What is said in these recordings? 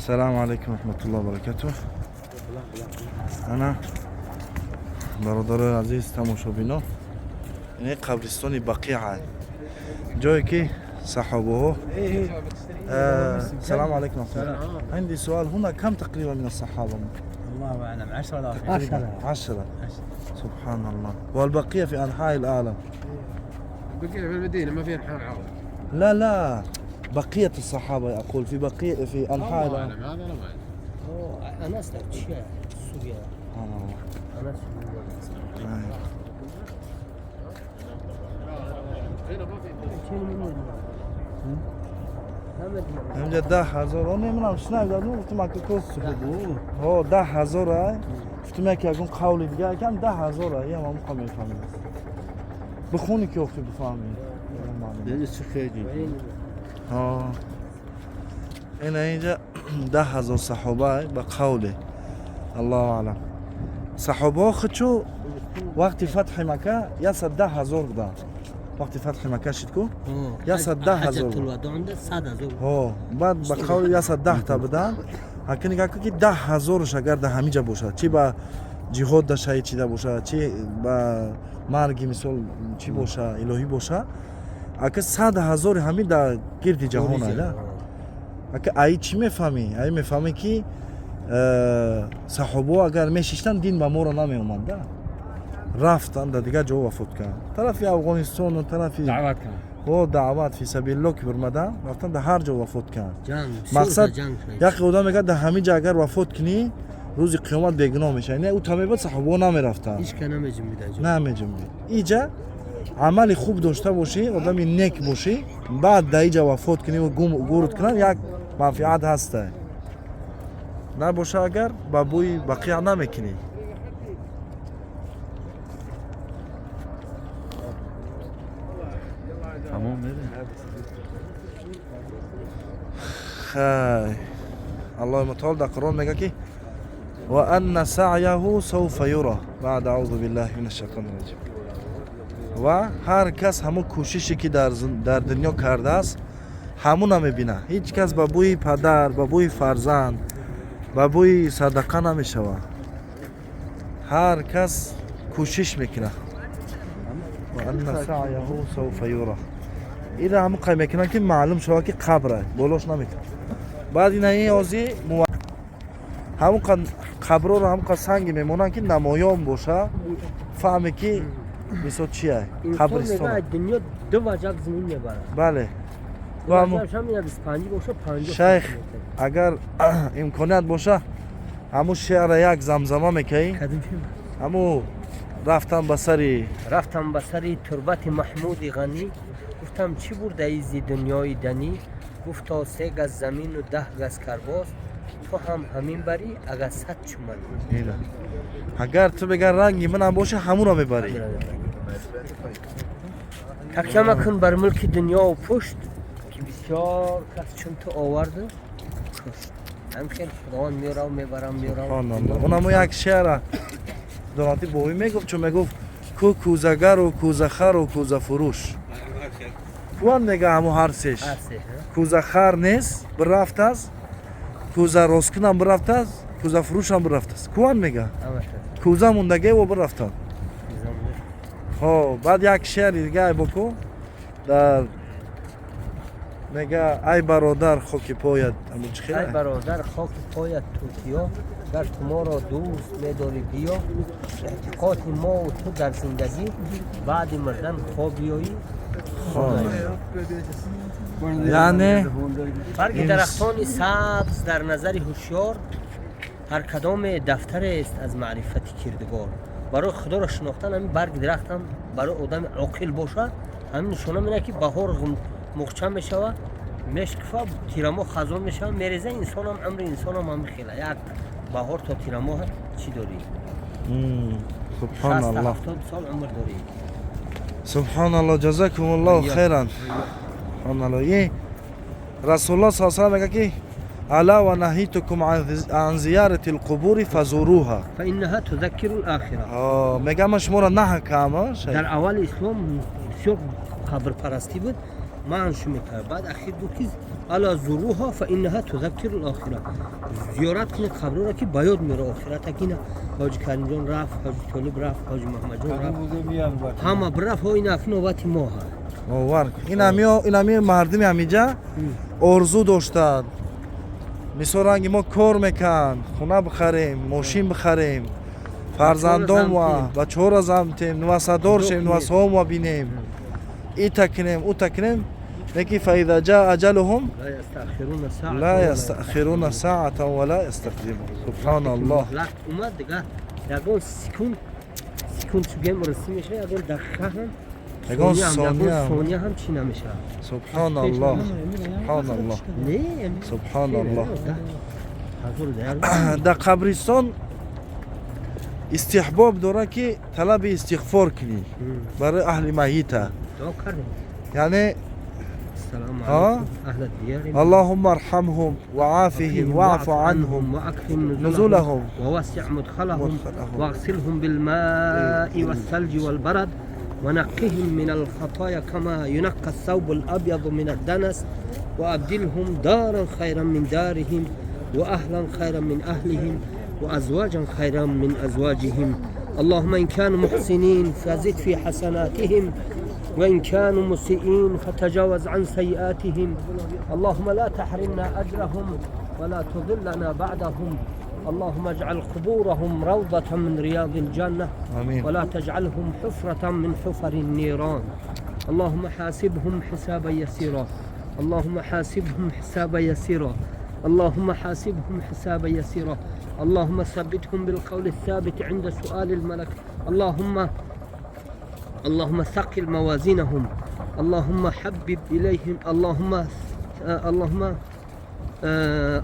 Салому алайкум раҳматуллоҳи ва баракатуҳ. Ана, бародарои азиз, тамошобино, ин қабристони Бақиа, ҷое ки саҳобаҳо. السلام عليكم ورحمة الله. عندي سؤال، هنا كم تقريبا من الصحابة؟ الله اعلم، 10. تقريبا 10. سبحان الله، والبقية في أنحاء العالم. بقية في المدينة، ما في انحاء العالم. لا لا، بقية الصحابة أقول، في بقية في أنحاء الله العالم. اعلم، هذا انا ما اعرف. انس سوريا. سبحان الله. انس. هنا ما في. инҷа 10 000 намедонам, шунавидам, гуфтам, ака, ҳо, 10 000 ай. Гуфтам, яке ягон қавли дига якам, 10 000 ай, ям ҳамон мефаҳмем, бихони ки охи бифаҳмӣ. Ҳо, ина инҷа 10 000 саҳоба ай, ба қавле, аллоҳу аълам. Саҳобаҳо худчу вақти фатҳи Мака 110 000 буданд. Вақти фатҳи Мака шид ку, 110 000. Ҳо, баъд ба қавли 110 та буданд. Ака, нигоҳ кун, ки 10 000-ш агар дар ҳамиҷа бошад, чӣ ба ҷиҳод да шаҳид шида бошад, чӣ ба марги, мисол, чӣ боша, илоҳӣ боша, ака, 100 000-и ҳамин дар гирди ҷаҳон айда. Ака, аи чӣ мефаҳмӣ? Аи мефаҳмӣ, ки саҳобаҳо агар мешиштанд, дин ба моро намеомад. Да рафтанд, дар дигар ҷо вафот карданд, тарафи Афғонистону тарафи даъват карданд. О, даъват фи сабилилло ки бирмадан, рафтан, дар ҳар ҷо вафот карданд. Мақсад, яке одам мегӯяд, дар ҳамин ҷо агар вафот кунӣ, рӯзи қиёмат бегуноҳ мешавӣ. Не, ӯ тамебад, саҳобаҳо намерафтанд, намеҷунбид. Иҷа амали хуб дошта бошӣ, одами нек бошӣ, баъд дар иҷа вафот кунӣ ва гурд кунанд, як манфиат ҳаста. Набоша агар, ба бӯи Бақия намекунӣ. Тамом мерем. Хай, Аллоҳи мутаол дар Қуръон мегӯяд, ки ва анна саъяҳу савфа юра. Баъд аузу биллаҳи мина шайтони раҷим. Ва ҳар кас ҳамон кӯшише, ки дар дунё кардааст, ҳамуна мебина. Ҳеҷ кас ба бӯи падар, ба бӯи фарзанд, ба бӯи садақа намешавад. Ҳар кас кӯшиш мекунад. Ва анна саъяҳу савфа юра. Ира ҳамон қай мекунанд, ки маълум шавад, ки қабра болош намекунад. Баъд ина ин ози ҳамон қабрҳоро ҳамон қад санге мемонанд, ки намоён боша, фаҳме, ки мисол чия, қабристон. Дунё ду ваҷаб замин мебарад. Бале. Шайх, агар имконият боша, ҳамун шеъра як замзама мекаӣ, ҳамун рафтам ба сари. Рафтам ба сари турбати Маҳмуди Ғанӣ, гуфтам: чӣ бурдаи зи дунёи данӣ? Гуфто: се газ замину 10 газ карбос, ту ҳам ҳамин барӣ, агар сад чуманӣ. Агар ту бегар ранги манам боша, ҳамуро мебарӣ. Такя макун бар мулки дунёву пушт, ки бисёр кас чун ту оварду кушт. Ҳам хел Худованд меёрав, мебарам, меёрав. Онамо як шеъра донати бовӣ мегуфт, чун мегуфт ку кӯзагару кӯзахару кӯзафурӯш куан, мега, ҳамо ҳар сеш кӯзахар нест, бирафтааст, кӯза росткунам бирафтааст, кӯзафурӯшам бирафтааст, куан, мега, кӯза мондагево бирафтанд. Хо, баъд як шеъри дига ай боку дар мега: ай бародар, хоки поят ҳамун чӣ? Ай бародар, хоки поят тутиё, гар ту моро дӯст медорӣ, биё. Эътиқоди мову ту дар зиндагӣ, баъди мурдан хоб биёӣ. Яъне Барги дарахтони сабз дар назари ҳушёр ҳар кадоме дафтарест аз маърифати кирдигор. Барои Худоро шинохтан ҳамин барги дарахтам барои одами оқил бошад, ҳамин нишона менад, ки баҳор муғча мешавад, мешкуфа, тирамоҳ хазон мешавад, мереза. Инсонам, амри инсонам ҳамин хела, як баҳор то тирамоҳ чӣ дорӣ? Субҳаналлоҳ. 70 сол умр дорӣ. Субҳаналлоҳ, ҷазакумуллоҳу хайран. Субҳаналлоҳ. И Расулуллоҳ саллаллоҳу алайҳи васаллам мегӯяд, ки ألا ونهيتكم عن زيارة القبور فزوروها فإنها تذكر الآخرة. Мегӯям, ман шуморо наҳ кардам. Дар аввали ислом бисёр қабрпарастӣ буд, маншу мекард. Баъд ахир гуфт, ки ألا زوروها فإنها تذكر الآخرة. Зиёрат кунед қабрро, ки ба ёд меора охирата, ки ина ҳоҷи Каримҷон рафт, ҳоҷи Толиб рафт, ҳоҷи Муҳаммадҷон рафт, ҳама бирафт, ҳо ина акнун навбати мо ҳаст. Бовар кун, инами мардуми ҳамиҷа орзу доштанд, мисол ранги мо кор мекунанд, хона бихарем, мошин бихарем, фарзандон ва бачаҳоро замтем, нувасадор шем, нувасаҳомо бинем, ита кунем, ута кунем, лекин فإذا جاء أجلهم لا لا يستأخرون ساعة ولا يستقدمون. سبحان الله. Муҳлат омад, дига ягон секунд, секунд чугем рисӣ мешавад, ягон дақиқа ҳам, ягон сония ҳам, ягон сония ҳам. Сония ҳам чӣ намешавад. سبحان الله، سبحان الله. Не. سبحان الله. Ҳазору дар Дар қабристон истиҳбоб дорад, ки талаби истиғфор кунӣ барои аҳли майита. Дуо кардем. Яъне السلام ها؟ عليكم أهل الديار. اللهم ارحمهم وعافهم واعف عنهم وأكرم نزلهم ووسع مدخلهم مدخلهم. واغسلهم بالماء والثلج والبرد ونقهم من الخطايا كما ينقى الثوب الأبيض من الدنس، وأبدلهم دارا خيرا من دارهم وأهلا خيرا من أهلهم وأزواجا خيرا من أزواجهم. اللهم إن كانوا محسنين فزد في حسناتهم، وإن كانوا مسيئين فتجاوز عن سيئاتهم. اللهم لا تحرمنا أجرهم ولا تضلنا بعدهم. اللهم اجعل قبورهم روضة من رياض الجنة آمين. ولا تجعلهم حفرة من حفر النيران. اللهم حاسبهم حسابا يسيرا، اللهم حاسبهم حسابا يسيرا، اللهم حاسبهم حسابا يسيرا. اللهم ثبتهم بالقول الثابت عند سؤال الملك. اللهم ثقل موازينهم. اللهم حبب إليهم،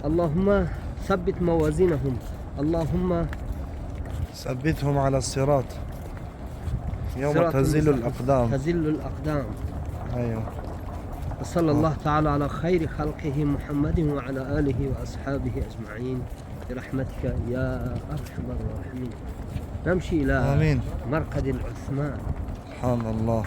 اللهم ثبت موازينهم، اللهم ثبتهم على الصراط يوم صراط تزل المستقيم. الأقدام. تزل الأقدام. أيوه. وصلى الله تعالى على خير خلقه محمد وعلى آله وأصحابه أجمعين برحمتك يا أرحم الراحمين. نمشي إلى آمين. مرقد العثمان. سبحان الله.